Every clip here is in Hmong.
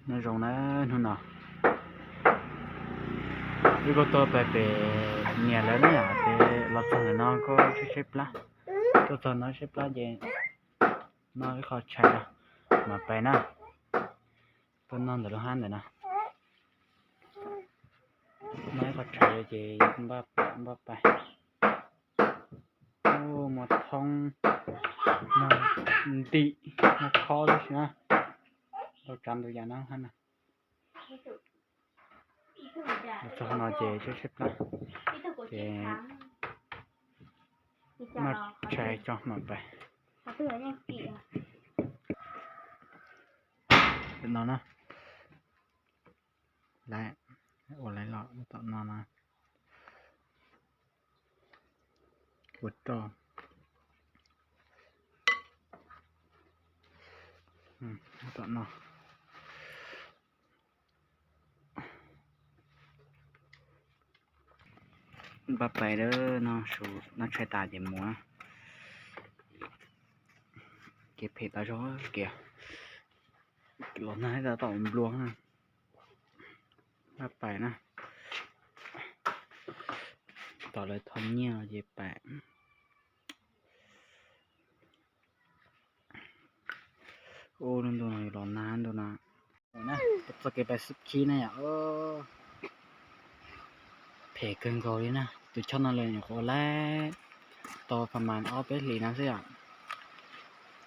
Nyob zoo na, hnub no wb kuj tuaj pem pem niam lawv na yom, ces los txog ntawm no kuj tshaib tshaib plab, tuaj txog no tshaib plab ces noj ib qho tshais no mam pais na. Tuaj noj ntawm lub hab ntawm no, noj ib qho tshais ces npaj pais. Muaj thoob, muaj ntim, muaj khob tib si na, tau tsav ntau yam no hab na. Los txog no ces tshaib tshaib plab, ces noj tshais tso mam pais. No na, lawv ua lawv los tom no na, ua roj tom no. Npaj pais lawm no, su noj tshais tas ces mus. Kev phem tas zog kiag, los nag tom nplua. Npaj pais na, tos lawv thov nyiaj ces pais. Ub, lub ntuj no los nag ntuj no. Txoj kev pais xub khib na yom, phem kawg nkaus li na. Tus choj no lawv nyuam qhuav ua lawm tau pha mas ob peb hlis no xwb yom.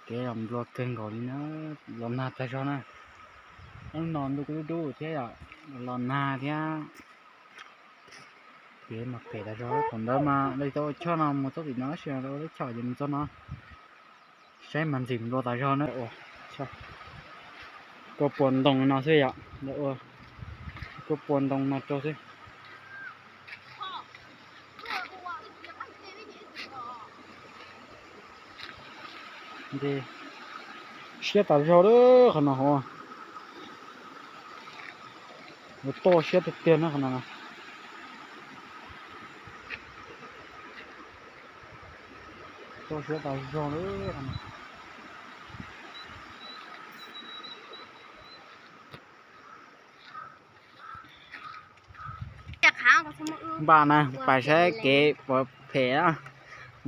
Kev los nplua kawg nkaus li na, los nag tas zog na. Hnub no ntuj kuj dub dub thiab yom, los nag thiab. Kev mas phem tas zog, thaum ntawd mas lawv tau ua choj no mus txog tim no tab sis lawv ua lub choj ces mus txog no. Saib mas ntxim nplua tas zog na. Kuj puas ntoo no xwb yom, lawv ua kuj puas ntoo no rau xwb. Siab tas zog lawm qhov no hov. Toj siab tiag tiag na qhov no. Toj siab tas zog lawm qhov no. Npaj na, pais saib kev puas phem na.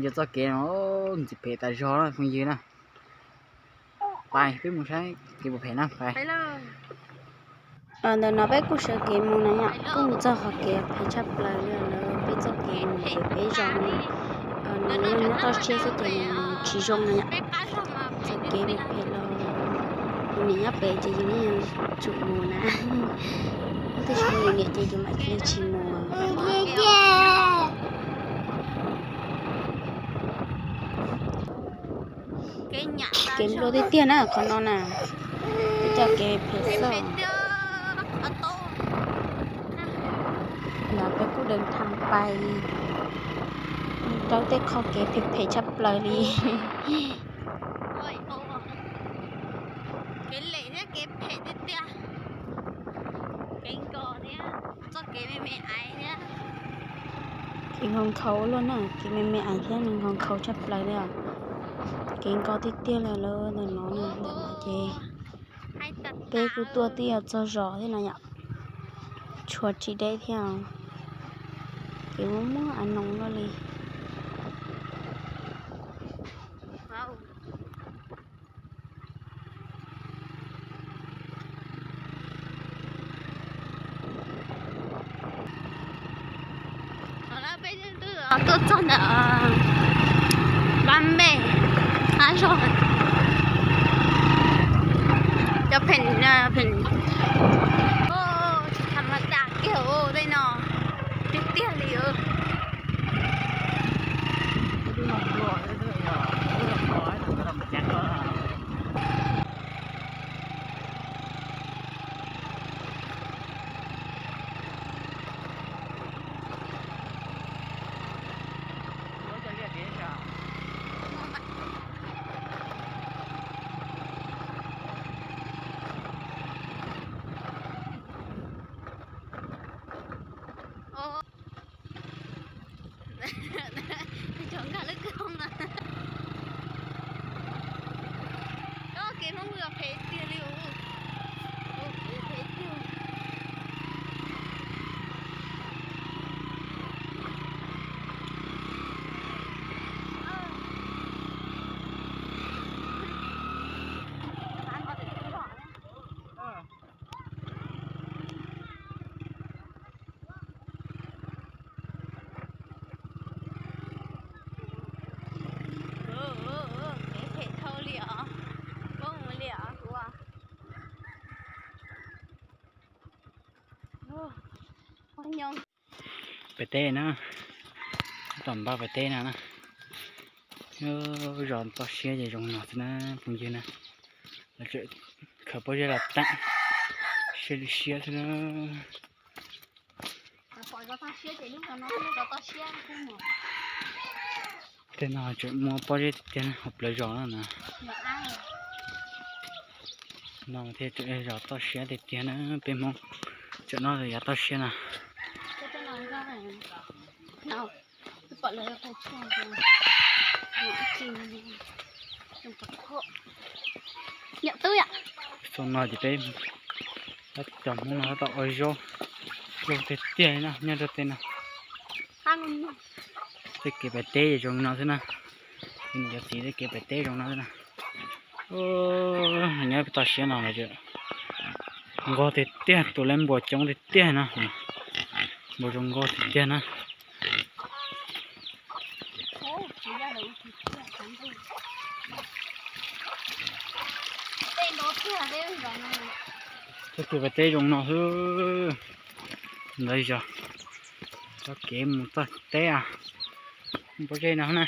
Yog txoj kev no ntxim phem tas zog na phooj ywg na. Pais peb mus saib kev puas phem na, pais. Ntawm no peb kuj sawv kev mus na yom, kuj mus txog qhov kev phem tshaj plaws li lawm, peb txoj kev mus pem peb zos no. Nws nyob toj siab xwb ces nws tsis zoo na yom. Txoj kev phem phem los yus niam nyob pem ces yus yeej tsum mus na. Tab sis yus niam ces yus mam li tsis mus. Kev nplua tiag tiag na qhov no na, peb coj kev phem xwb. Ntawd peb kuj deev thaj pais rau tej qhov kev phem phem tshaj plaws li. Kev lem thiab kev phem tiag tiag. Kev nkos thiab txoj kev me me aiv thiab. Kev nkhaus nkhaus ua luaj na, kev me me aiv thiab nws nkhaus nkhaus tshaj plaws li os. Kev nkos tiag tiag li lawm ntawm no na, ntawm no ces peb kuj tuaj twb yuav txog zos thiab no yom. Tshuav tsis deb thiab, kev muaj muaj av noog luaj li. Tuaj txog ntawm Pab Npej, qab zog, cov phem, phem, tsis tham mas tas kiag tej no, tiag tiag li. Cov nkag lub kwj hoob no. Koj kev Hmoob los phem tiag li. Pem teb na, tom npaj pem teb no na. Zos toj siab ces zoo no xwb na phooj ywg na. Lawv tseem khaws pob zeb los teem, siab li siab xwb na. Tej no tseem muaj pob zeb tiag tiag na, hauv plawv zos no na. No thiaj tseem zos toj siab tiag tiag na, peb Hmoob tseem noj yav toj siab no. Xyoo no ces peb cov Hmoob no tab tom ua zaub, zaub tiag tiag li na nyob rau tej no. Tej kev pem teb zoo no xwb na. Cov txiv tej kev pem teb zoo no xwb na. Nyob pem toj siab no los nqog tiag tiag, tus lab npua coob tiag tiag no. Npua zoo nkauj tiag tiag na. Tej kev pem teb zoo no xwb. Ntawd yog txoj kev mus txog teb, pob zeb no na.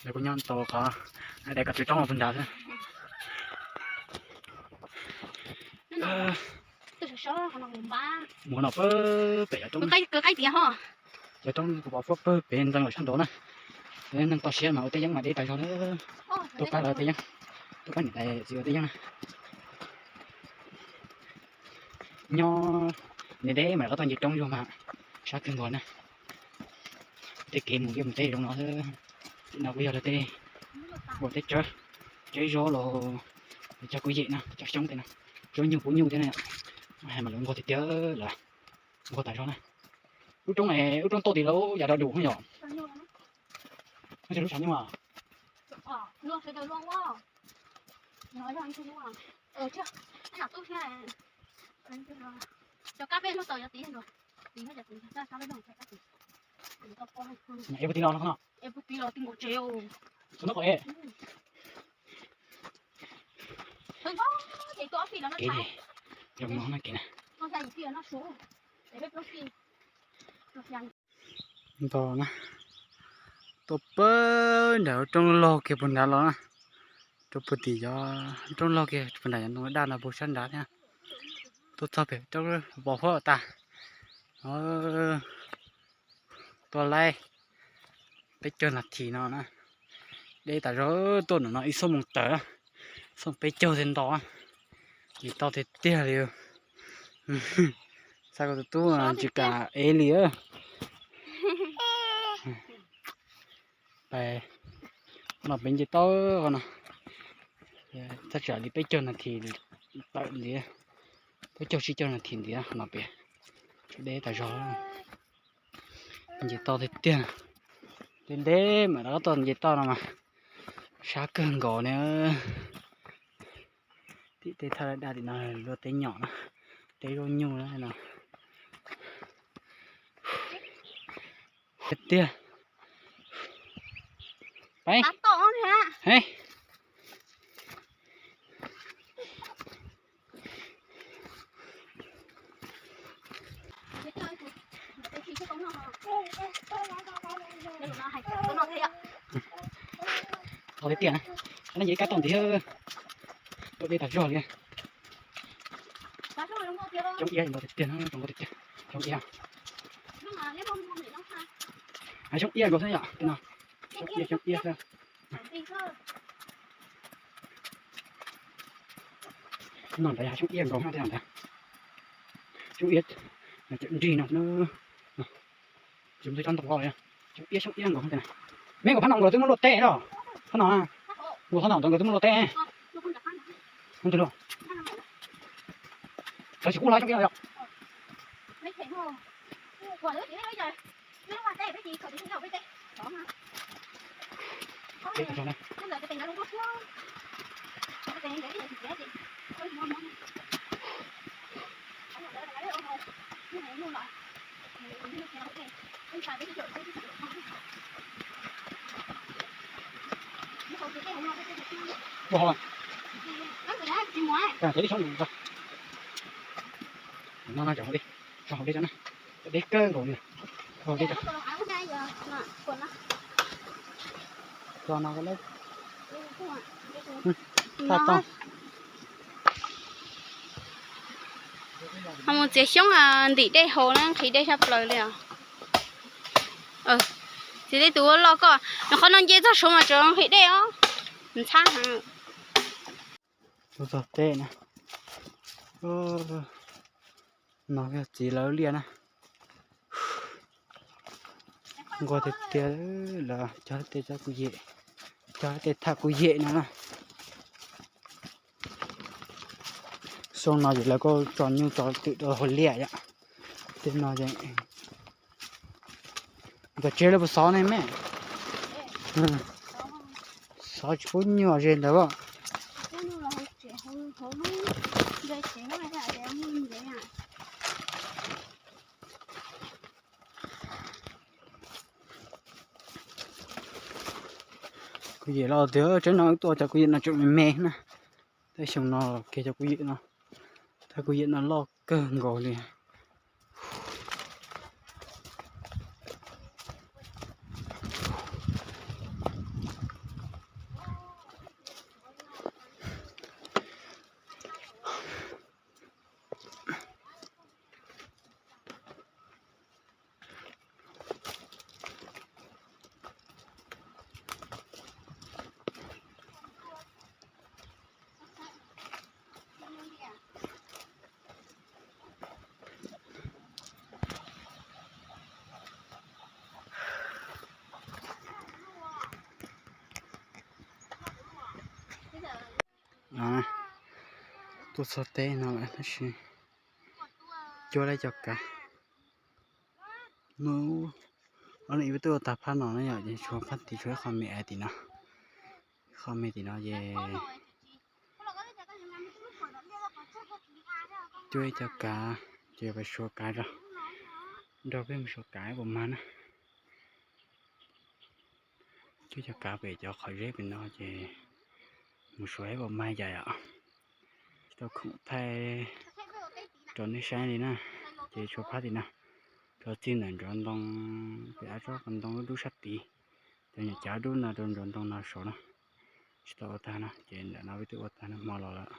Kuv nyob tau qhov, hais tias koj tsis roob puag nrad xwb. Mus no pem cov roob, cov roob kuv pom fuab pawg pem ntxeev lawm sab nraud na. Neeg toj siab mas ua teb yeeb mas deb tas zog na. Tuaj pab lawv tej yeeb, tuaj pab niam tais txiv ua tej yeeb na. Nyob ntev ntev mas rov qab tuaj ncig roob zog mas sab kawg nkaus na. Tej kev mus liaj mus teb zoo no xwb. No kuj yog lawv tej ua teb tsawb, tseb zaub los cog kuj yem no, cog xyoob tej no, zaub nyuj pub nyuj thiab na. Mas lawv nquag tiag tiag lawm, nquag tas zog na. Lub roob, lub roob tuaj tim lub yav dog dum yom. Lub tshav nyuj. Nyam ev puag tim no no, no qhov e. Kev zoo no na kev na. Nto na, tuaj pawg nram roob laug kiag puag nrad los na. Rau puag tim cov roob laug kiag puag nram cov ntoo daj no puag sab nrad thiab. Tuaj txog pem roob pos huab tas. Tuaj laib peb caug nas this no na. Deb tas zog, tuaj nram no ib xuab moos tawm, xuab peb caug thiaj nto. Nce toj tiag tiag li. Xav kom tus tub tsis kam ev li. Pais no peb nce toj no, thaj tsam li peb caug nas this tawm ntiav, peb caug tsib caug nas this ntiav no pem, tshuav deb tas zog. Nce toj tiag tiag, ntev ntev mam rov qab tuaj nce toj no mas sab kawg nkaus na. Tim tej thaj daj tim no luaj teb nyom na, teb zaub nyuj na no. Tiag. Peb. Tau tiag tiag na, nej nce kab tau ntiag, tuaj deb tas zog li. Xyoob iab zoo nkauj tiag tiag na, zoo nkauj tiag tiag, xyoob iab. Xyoob iab nkaus xwb yom, no. Xyoob iab, xyoob iab xwb. No ntawd yog xyoob iab nkaus na, tej no ntawd xyoob iab, cawm nrig no na. Xyoob iab, xyoob iab nkaus tej na. Meb nkaus phab no nkawd twb muab luaj teb los, phab no, nkaus phab no nkawd twb muab luaj teb. Tus luaj, txawv tsis kub los xyoob iab yom. Ua hauv. Ces dej tshoob mus tso. No no, tso hauv dej, tso hauv dej tso na. Dej kawg nkaus li. Tso hauv dej tso. Tso no, thaj toj. Ho mus txiav xyoob ntim dej haus na, nqhis dej tshaj plaws li os. Txiav tej tus ua loj koj, nws qhov no nce txog saud mas tseem nqhis dej os. Ntxhab heev. Tuaj txog teb na. No yog txiv lawv liaj na. Nquag tiag tiag, lawv cog tej txhab kuv yem, cog tej thaj kuv yem no na. Xyoo no ces lawv kuj tso nyuj tso twm rau hauv liaj yom. Tej no ces tom tsev lawv puas xov ne me? Xov tsis pub nyuj ze ntawd. Kuv yem los tiag, tsev no tuaj cov kuv yem no tseem me me na. Tej xyoo no kiag cov kuv yem no, thaj kuv yem no loj kawg nkaus li. Tuaj txog teb no lawm tab sis cuab lawm cov kav. Mus, ob leeg ib pab tuaj ua tag phab no na yom, ces tshuav phab tim, tshuav ib qho me tim no, ib qho me tim no ces cuab ib co kav, ces peb suav kav zog, nrog peb mus suav kav ib puas mag na. Cuab cov kav pem cov qhov zeb pem no ces mus suav ib puas mag cas yom. Tsis tau khoom thaij rau nej saib li na. Ces tshuav phab tim no, cov txij ntawm ntsov ntoo, pem av tsob qos ntoo lub dub sab tid, cov nyuam cav dub no rau ntsov ntoo no saud na. Tsis tau ua tag na, ces ntawm no peb twb ua tag noj hmo los lawm.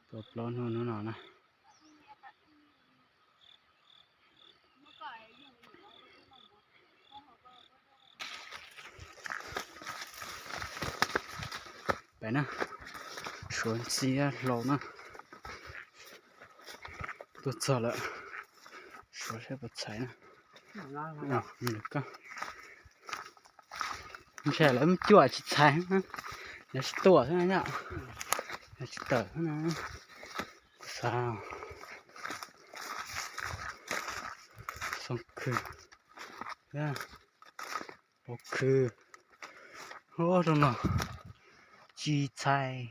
Tuaj plaub hnub hnub no na. Pem na, suav ntxhiab hlau na. Tuaj txog lawm, suav saib puas txhais na. Nws koj, ntshe lawv muab cuam tsis txhais, lawv tsis tuam xwb na yom. Lawv tsis tawm xwb na. Kuv xav xoo khw, pov khw, rau no tsis txhais.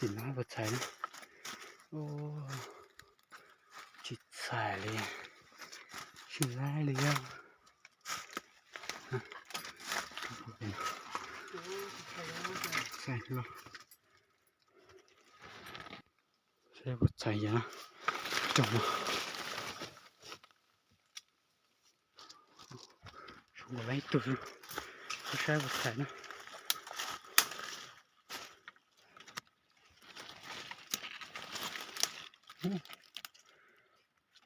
Tim no puas txhais na? Tsis txhais li, tsis laib li os. Saib puas txhais yog no. Zoo nkaus li ib tug, saib puas txhais na.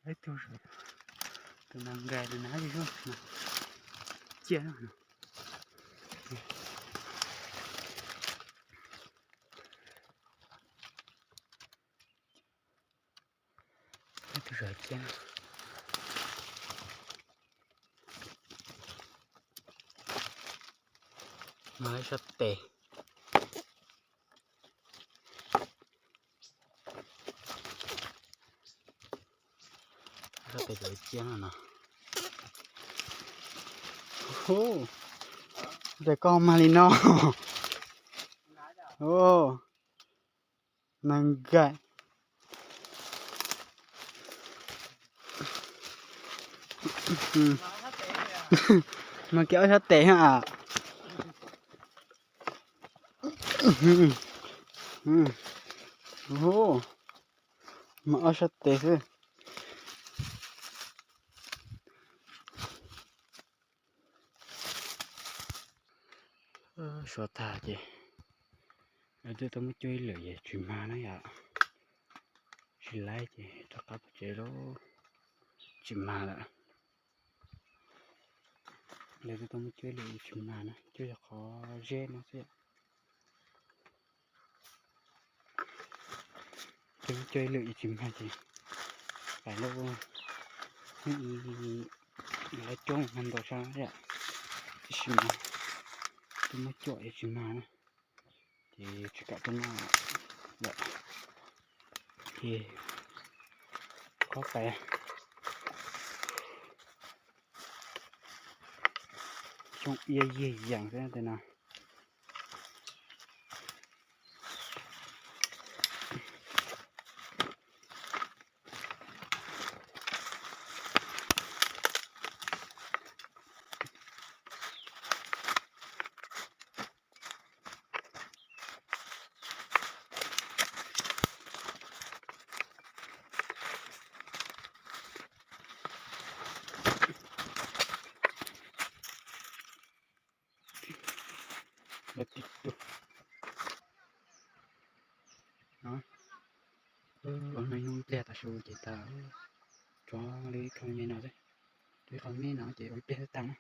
Ib tug, tus nas nkais tus nas li zoo na, ciaj na. Ib tug zam ciaj na. No ib sab tes. Sab tes cov ciaj no. Tes koj mag li no. Nas nkais. Mas kiag ob sab tes ha. Mas ob sab tes xwb. Suav tag ces lawv twb tau muab cuab ib lwm es tsis mag na yom. Tsis laib ces rov qab pov tsev lauj. Tsis mag lawm. Lawv twb tau muab cuab ib lwm es tsis mag na, cuab yog qhov zeb no xwb yom. Twb muab cuab ib lwm es tsis mag ces pais lauj. Hnub ib lawv coob mag ntau sab yom, tiam sis mas twb muab cuab es tsis mag na, ces tsis kam tuaj noj lawm. Ces qhov pais xyoo ia yig yees xwb tej no. Ua me hnub pliag tas su ces tag, tso li qhov me no xwb, li qhov me no ces ua pliag xwb tag na.